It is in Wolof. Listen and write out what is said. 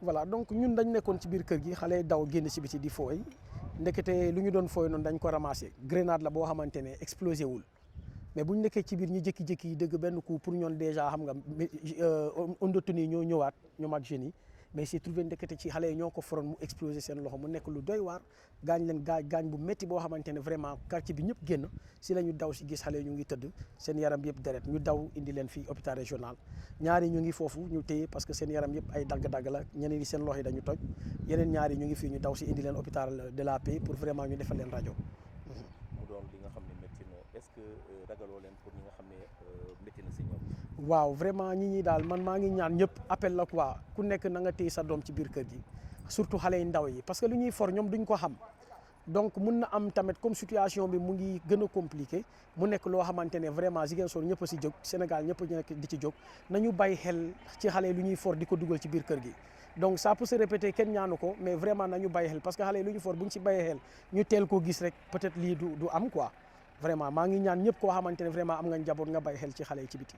voilà donc ñun dañ nekkoon ci biir kër gi xale daw génn si biti di fooy ndekete lu ñu doon fooy noonu dañ ko ramassé grenade la boo xamante ne explosé wul mais bu ñu nekkee ci biir ñu jékki-jékki yi dëgg benn coup pour ñoon déjà xam nga homme de tenue ñoo ñëwaat ñoom ak jeunes yi mais c'est trouvé ndekete ci xale yi ñoo ko foroon mu explosé seen loxo mu nekk lu doy waar gaañ leen gaañ bu métti boo xamante ne vraiment quartier bi ñëpp génn si la ñu daw si gis xale yi ñu ngi tëdd seen yaram yëpp deret ñu daw indi leen fii hôpital régional ñaari ñu ngi foofu ñu téye parce que seen yaram yëpp ay dagg-dagg la ñeneen ñi seen loxo yi dañu toj yeneen ñaari ñu ngi fii ñu daw si indi leen hôpital de la Paix pour vraiment ñu defal leen rajo. mu doon li nga xam ne métti na est-ce que ragaloo leen pour ñi nga xam ne métti na si ñoom. waaw vraiment ñi daal man maa ngi ñaan ñëpp appel la quoi ku nekk na nga téye sa doom ci biir kër gi surtout xale yu ndaw yi parce que lu ñuy for ñoom duñ ko xam donc mun na am tamit comme situation bi mu ngi gën a compliqué mu nekk loo xamante ne vraiment Ziguinchor ñëpp a si jóg Sénégal ñëpp a nekk di ci jóg nañu bàyyi xel ci xale lu ñuy for di ko dugal ci biir kër gi. donc ça peut se répéter kenn ñaanu ko mais vraiment nañu bàyyi xel parce que xale lu ñu for bu ñu si bàyyi xel ñu teel koo gis rek peut-être lii du am quoi vraiment maa ngi ñaan ñëpp koo xamante ne vraiment am nga njaboot nga bàyyi xel ci xale yi ci biti.